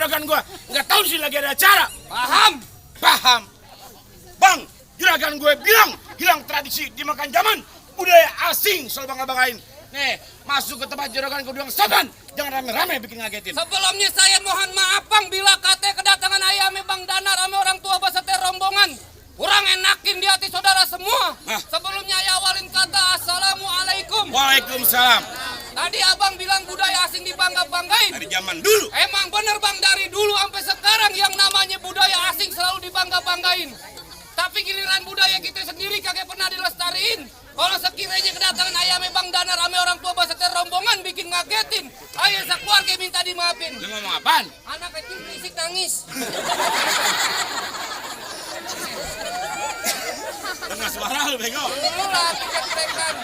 juragan gua. Nggak tahu sih lagi ada acara. Paham. Bang, juragan gue bilang hilang tradisi dimakan zaman, budaya asing selalu bangga-banggain. Nih, masuk ke tempat juragan gue bilang sopan, jangan rame-rame bikin ngagetin. Sebelumnya saya mohon maaf Bang bila kate kedatangan ayame Bang Danar ame orang tua beserta rombongan. Kurang enakin di hati saudara semua. Sebelumnya ya awalin kata Assalamualaikum. Waalaikumsalam. Tadi abang bilang budaya asing dibangga-banggain. Dari zaman dulu. Emang bener Bang, dari dulu sampai sekarang yang namanya budaya asing selalu dibangga-banggain. Tapi giliran budaya kita sendiri kagak pernah dilestariin. Kalau sekiranya kedatangan ayame Bang Danar ame orang tua beserta rombongan bikin ngagetin, ayo sekeluarga minta dimaafin. Lu ngomong apaan? Anak kecil berisik nangis. Dengar suara lu bego. Lu lah pikir-pikiran.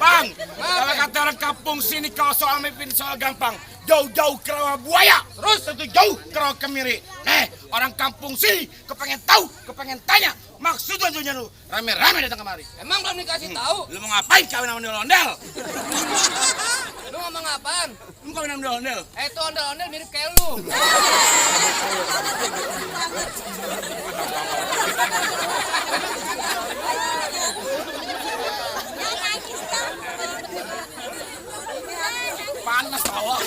Bang, kalau kata orang kampung sini kalau soal mimpin soal gampang. Jauh-jauh ke rawa buaya, terus tentu jauh ke rawa kemiri. Orang kampung sini kepengen tahu, kepengen tanya. Maksud tujuannya lu rame-rame datang kemari. Emang belum dikasih tahu? Lu mau ngapain kawin sama ondel-ondel? Lu ngomong apaan? Lu kawin sama ondel-ondel? Itu ondel-ondel mirip kayak lu. Panas tawa.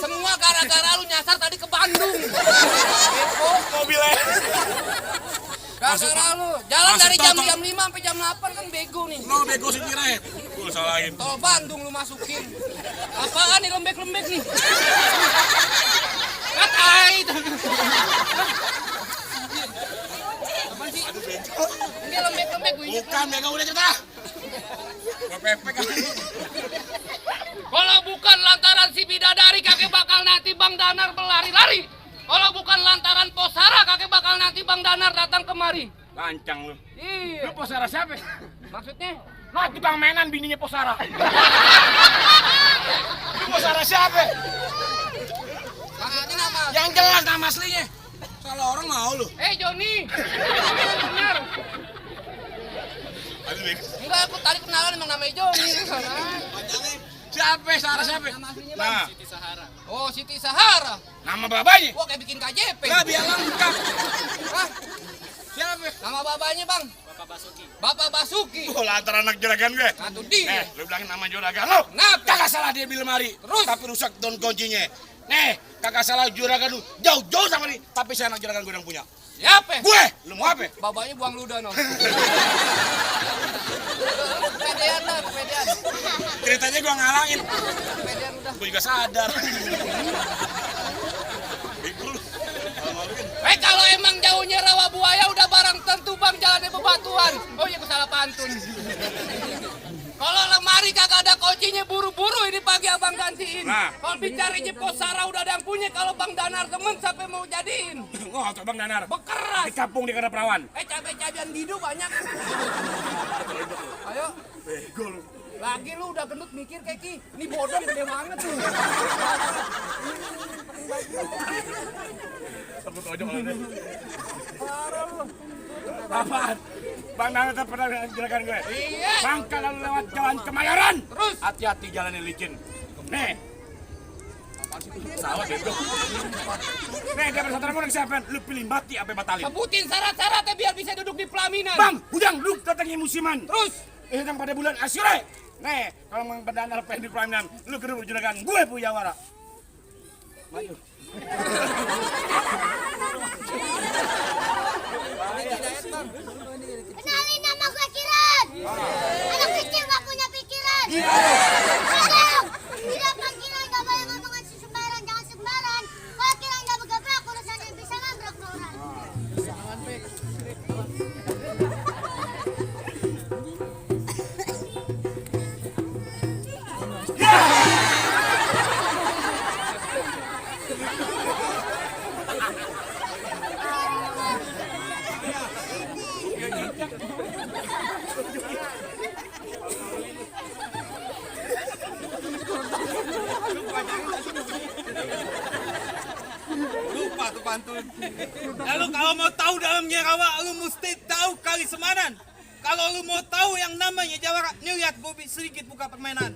Semua gara-gara lu nyasar tadi ke Bandung. Mobilnya. Gara-gara lu jalan dari jam 5 sampai jam 8 kan bego nih. Lo bego sih kira. Gua salahin. Tol Bandung lu masukin. Apaan nih lembek-lembek nih? Katai. Apaan sih? Ini lembek-lembek gue. Bukan bego udah cerita. Gua pepek kan. Kalau bukan lantaran si bidadari kakek bakal nanti Bang Danar berlari-lari. Kalau bukan lantaran Posara kakek bakal nanti Bang Danar datang kemari. Lancang lu. Iya. Lu Posara siapa? Maksudnya? Nah, tukang mainan bininya Posara. Lu Posara siapa? Maksudnya nama? Yang jelas nama aslinya. Salah orang mau lu. Joni. Benar. Enggak, aku tadi kenalan emang namanya Joni. Siapa? Sarah siapa? Nama aslinya Bang? Nah, Siti Sahara. Oh, Siti Sahara. nama babanya? Wah, kayak bikin KJP. Nah, biar lengkap. Hah? Siapa? Nama babanya Bang? Bapak Basuki. Oh, lantaran anak juragan gue. Satu dia. Lu bilangin nama juragan lu. Kenapa? Kagak salah dia di lemari. Terus? Tapi rusak don kuncinya. Kagak salah juragan lu. Jauh-jauh sama dia. Tapi saya anak juragan gue yang punya. Siapa? Gue! Lu mau apa? Babanya buang ludah, no. Kepedean dah, kepedean. Ceritanya gue ngalangin. Kepedean udah. Gue juga sadar. Kalau emang jauhnya rawa buaya udah barang tentu Bang jalannya bebatuan. Oh iya, salah pantun. Kalau lemari kagak ada kuncinya buru-buru ini pagi abang gantiin. Nah. Kalau bicaranya Posara udah ada yang punya, kalau Bang Danar temen sampai mau jadiin. Oh, coba Bang Danar. Bekeras. Di kampung di kada perawan. Cabai-cabian didu banyak. Ayo. Bego lu. Lagi lu udah gendut mikir kayak Ki. Ini bodong gede banget tuh. Sebut aja kalau ada. Parah lu. Apaan? Bang Danar tak pernah juragan gue. Iya. Bang, kalau lu lewat jalan Kemayoran. Terus? Hati-hati jalannya licin. Nih. Salah bego. Nih, dia bersatu orang siapa? Lu pilih mati apa batalin? Sebutin syarat-syaratnya biar bisa duduk di pelaminan. Bang, hujang lu datangin musiman. Terus? Datang pada bulan Asyure. Nih, kalau Bang Danar pengen di pelaminan, lu kedua juragan gue punya wara. Maju. Kenalin nama gue Kiran. Anak kecil gak punya pikiran. Tidak panggilan gak boleh ngomongan sembarangan, jangan sembarangan. Kalau Kiran gak bergebrak, urusannya bisa nabrak orang. Lupa tuh pantun. Lalu kalau mau tahu dalamnya rawa, lu mesti tahu kali Semanan. Kalau lu mau tahu yang namanya Jawara, nih lihat gue sedikit buka permainan.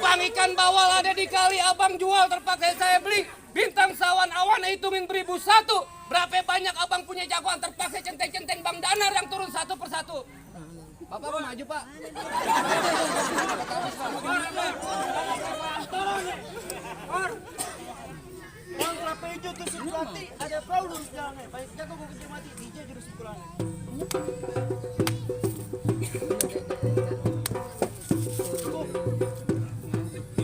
Tukang ikan bawal ada di kali abang jual terpaksa saya beli. Bintang sawan awan hitungin beribu satu. Berapa banyak abang punya jagoan terpaksa centeng-centeng Bang Danar yang turun satu persatu. Bapak mau maju pak? Bang kelapa hijau tuh seperti ada perahu lurus jalannya. Baik jago gue kecil mati, hijau jurus pukulannya.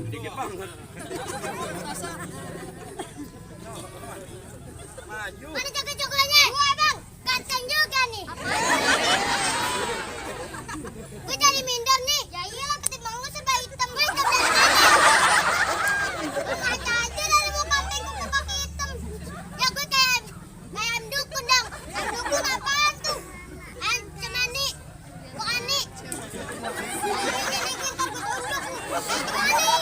Dikit banget. Maju. Mana jago-jagoannya? Gua bang, ganteng juga nih. Gue jadi minder nih. Ya iyalah ketimbang lu serba hitam. Gue hitam dari mana? Kaca aja dari muka pink ke kaki hitam. Ya gue kayak ayam dukun dong. Ayam dukun apaan tuh? Ayam cemani. Bukan nih. Ini kita berduduk. Cemani.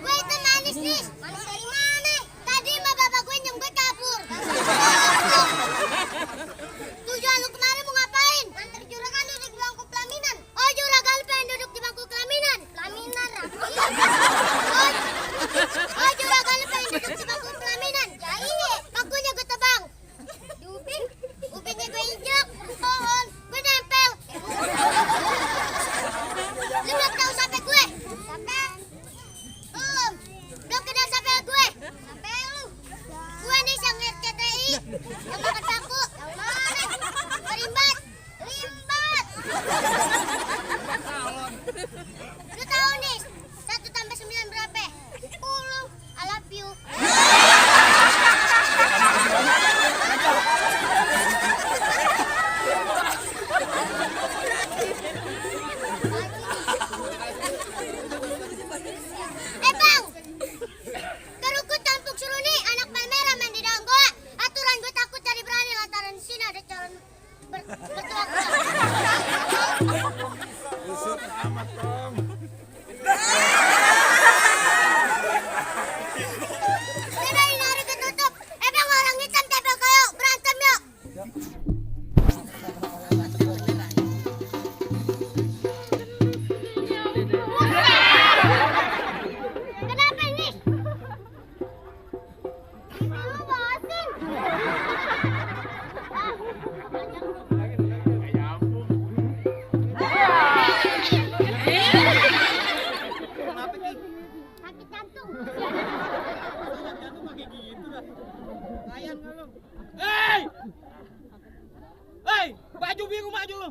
Gue itu manis nih. Manis dari mana? Tadi mah bapak gue nyem gue kabur. Tujuan lu kemarin mau ngapain? Antar juragan duduk di bangku pelaminan. Oh juragan lu pengen duduk di bangku pelaminan? Pelaminan Oh juragan lu pengen duduk di bangku pelaminan? Ya iya, bangkunya gue tebang. Di uping, upingnya gue injek. Pohon, gue nempel. Lu belum tahu sampai gue? Sampai? Belum. Belum kenal sampai gue? Sampai lu. Gue nih sang RCTI. Yang makan paku. Yang mana? Rimbat. Limbat. Lu tahu nih 1 tambah 9 berapa? 10. I love you. Bang, kerukut campur seruni anak palmera main di dalam goa. Aturan gue takut cari berani lantaran di sini ada calon bertua. Udah ini hari ketutup. Bang orang hitam tempel kayak berantem yuk. Kenapa nih? Lu bosin. Sakit jantung. Hei! Hei, baju biru maju lu.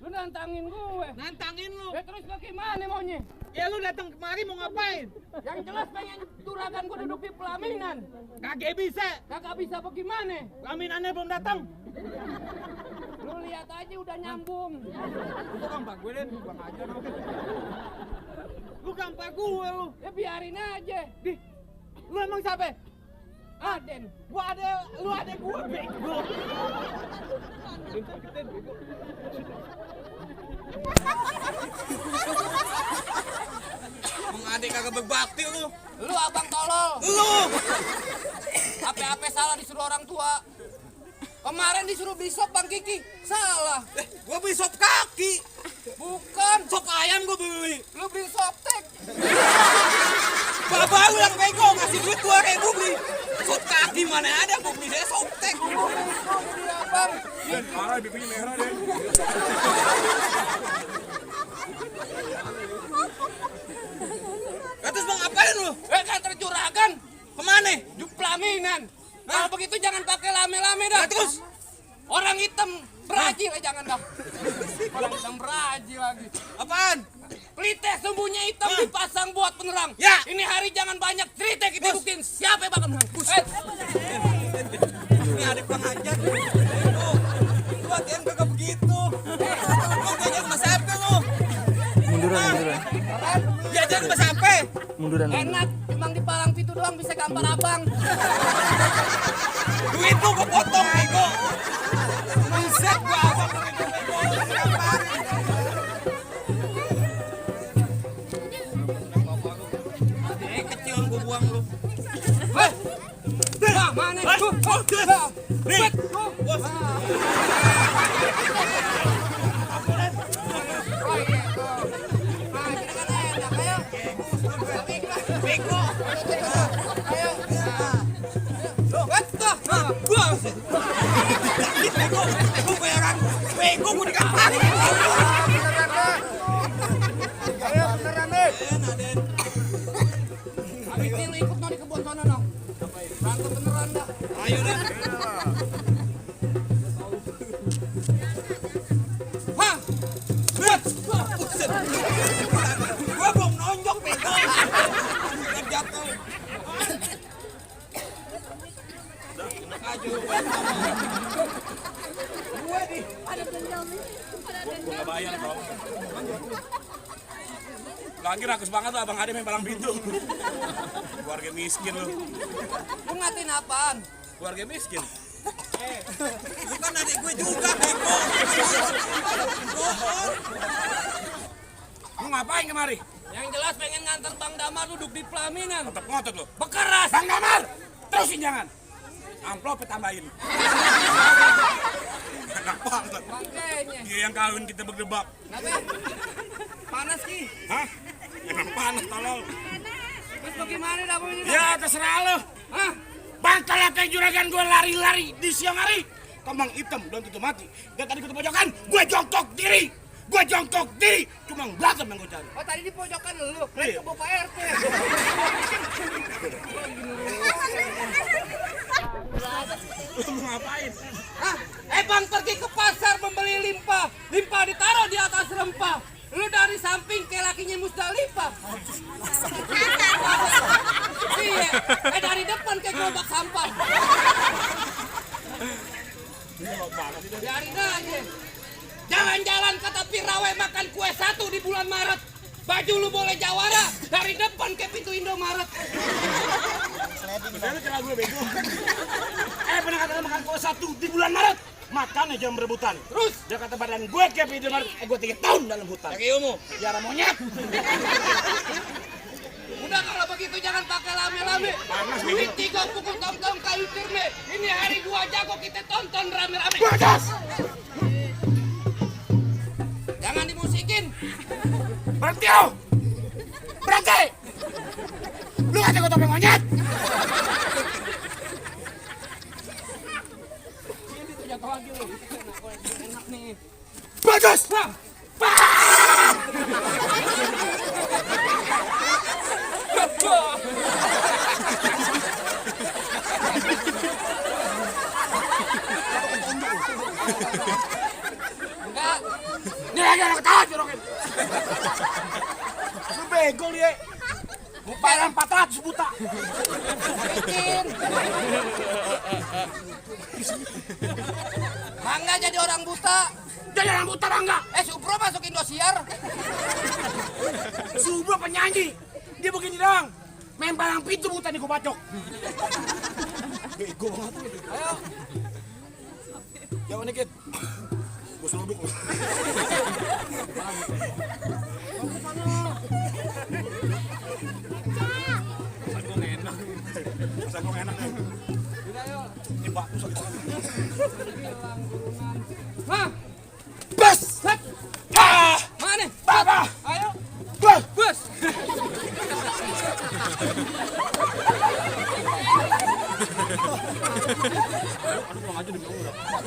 Lu nantangin gue. Nantangin lu. Terus bagaimana maunya? Ya lu datang kemari mau ngapain? Yang jelas pengen juragan gue duduk di pelaminan. Kagak bisa. Kagak bisa bagaimana? Laminannya belum datang. Lu lihat aja udah nyambung. Lu gampak gue deh, bang aja lu. Lu gampak gue lu. Ya biarin aja. Di, lu emang siapa? Aden. Gua ada, lu ada gue bego. Emang adek kagak berbakti lu. Lu abang tolol. Lu. Apa-apa salah disuruh orang tua. Kemarin disuruh beli sop Bang Kiki. Salah. Gua beli sop kaki. Bukan. Sop ayam gua beli. Lu beli soptek. Bapak lu yang bego ngasih duit 2.000 beli sop kaki, mana ada gua beli saya soptek. Jadi abang. Dan parah bibinya merah deh. Terus bang ngapain lu? Kantor juragan. Kemana? Di pelaminan. Kalau begitu jangan pakai lame-lame dah. Nah, terus? Orang hitam berajil jangan dah. Orang hitam berajil lagi. Apaan? Pelite sumbunya hitam dipasang buat penerang. Ya. Ini hari jangan banyak cerita kita buktiin siapa yang bakal menang. Ini ada pengajar. Lu latihan kagak begitu. Lu diajar sama siapa lu? Munduran. Diajar sama siapa? Munduran. Enak, emang di palang pintu doang bisa gampar abang. Duit lu gua potong bego. Buset gua abang begitu bego. Kecil gua buang lu. Nah, mana? Nih, bos. Nah, kita kan Gue bayaran. Bego gue dikapain. Ayo beneran nih. Abi lu ikut mau di kebun sana dong. Berantem beneran dah. Ayo dah. Hah? Buset. Gue belum nonjok bego. Udah jatuh. Gue gak bayar bro. Lagi rakus banget tuh Abang Ade main palang pintu. Keluarga miskin lu. Lu ngatain apaan? Keluarga miskin. Bukan adik gue juga bego. Lu ngapain kemari? Yang jelas pengen nganter Bang Damar duduk di pelaminan. Tetep ngotot lu. Bekeras. Bang Damar, terusin jangan. Amplop tambahin. Enak banget. Makanya. Dia yang kawin kita berdebat. Kenapa? Panas Ki. Hah? Emang panas tolol. Terus bagaimana dah ini? Ya terserah lu. Hah? Bangkal kayak juragan gue lari-lari di siang hari. Kembang hitam belum tentu mati. Dan tadi ke pojokan, gue jongkok diri. Cuma belakang yang gue cari. Oh tadi di pojokan lu. Iya. Ke Bapak RT. Lu mau ngapain? Hah? Bang pergi ke pasar membeli limpa. Limpa ditaruh di atas rempah. Lu dari samping kayak lakinya Musdalifah. Iya. Dari depan kayak gerobak sampah. Biarin aja. Jalan-jalan kata Pirawe makan kue 1 di bulan Maret. Baju lu boleh jawara dari depan kayak pintu Indomaret. Misalnya cara gue bego. Pernah kata makan kue 1 di bulan Maret. Makannya jam rebutan. Terus Dia kata badan gue kayak pintu Indomaret. Gue 3 tahun dalam hutan. kaki umum. Biara monyet. Udah kalau begitu jangan pakai lame-lame. Duit 3 pukul tong-tong kayu tirne. Ini hari 2 jago kita tonton rame-rame. Bagas! Jangan dimusikin. Berhenti lu! Berhenti! Lu kata gue topeng monyet! Ini tuh jatuh lagi lu. Enak nih. Bagas! Enggak. Ini lagi anak ketawa jorokin. Lu bego lu ya. Mau bayar 400 buta. Bikin. Mangga jadi orang buta. Jadi orang buta bangga. Supro masuk Indosiar. Subro penyanyi. Dia begini doang. Main palang pintu buta nih gue bacok. Bego banget lu. Ayo. Jauh dikit. Gue seluduk lu. Sanggung enak. Sanggung enak nih. Ini batu sakit. Hah? Bas! Ah! Mana? Baba! Ayo. Bas! Bus.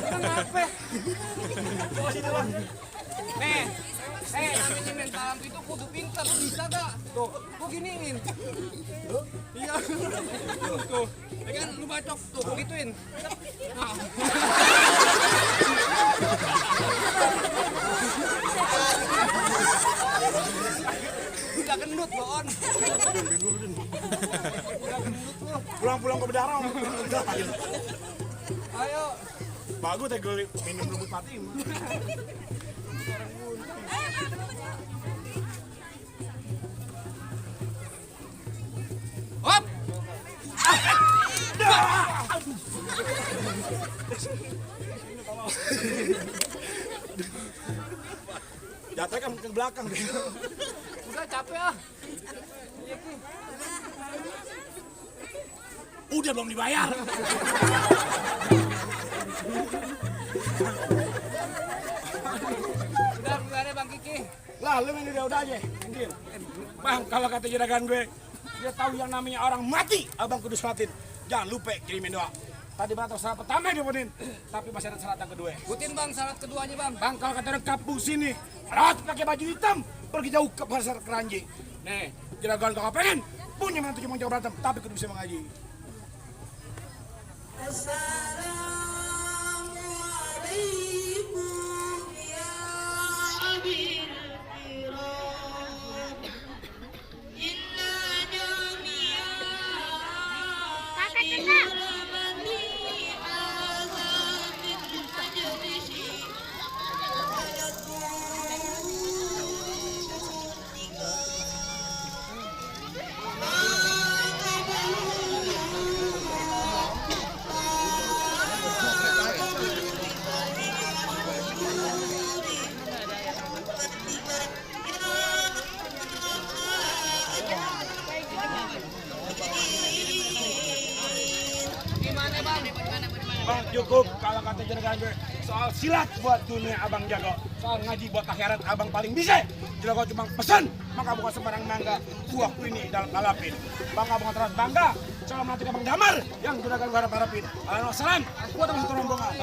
Kenapa? Nih, namanya main palang itu kudu pintar, bisa gak? Tuh, gua giniin. Iya. Tuh, ya kan lu bacok, tuh gua gituin. Nah. Udah gendut lo on. Pulang-pulang ke berdarah. Ayo. Bagus teh geli minum rebut mati. Hop. Jatuh kan ke belakang. Udah capek ah. Udah belum dibayar. Udah gimana Bang Kiki? Lah lu main udah aja. Mungkin. Bang, kalau kata juragan gue, dia tahu yang namanya orang mati, abang kudu selatin. Jangan lupa kirimin doa. Tadi bang tahu syarat pertama diumumin, tapi masih ada syarat yang kedua. Sebutin bang syarat keduanya bang. Bang, kalau kata orang kampung sini, harus pakai baju hitam, pergi jauh ke pasar Keranji. Nih, juragan kalau pengen, punya menantu cuma jauh berantem, tapi kudu bisa mengaji. Kakak kena. Gimana bang? Bang, cukup kalau kata juragan gue, soal silat buat dunia abang jago, soal ngaji buat akhirat abang paling bisa. Juragan cuma pesan, maka bukan sembarang mangga buah ini dalam kalapin. Bangga bukan terus bangga, soal mati abang damar yang juragan gue harap-harapin. Assalamualaikum buat teman satu rombongan.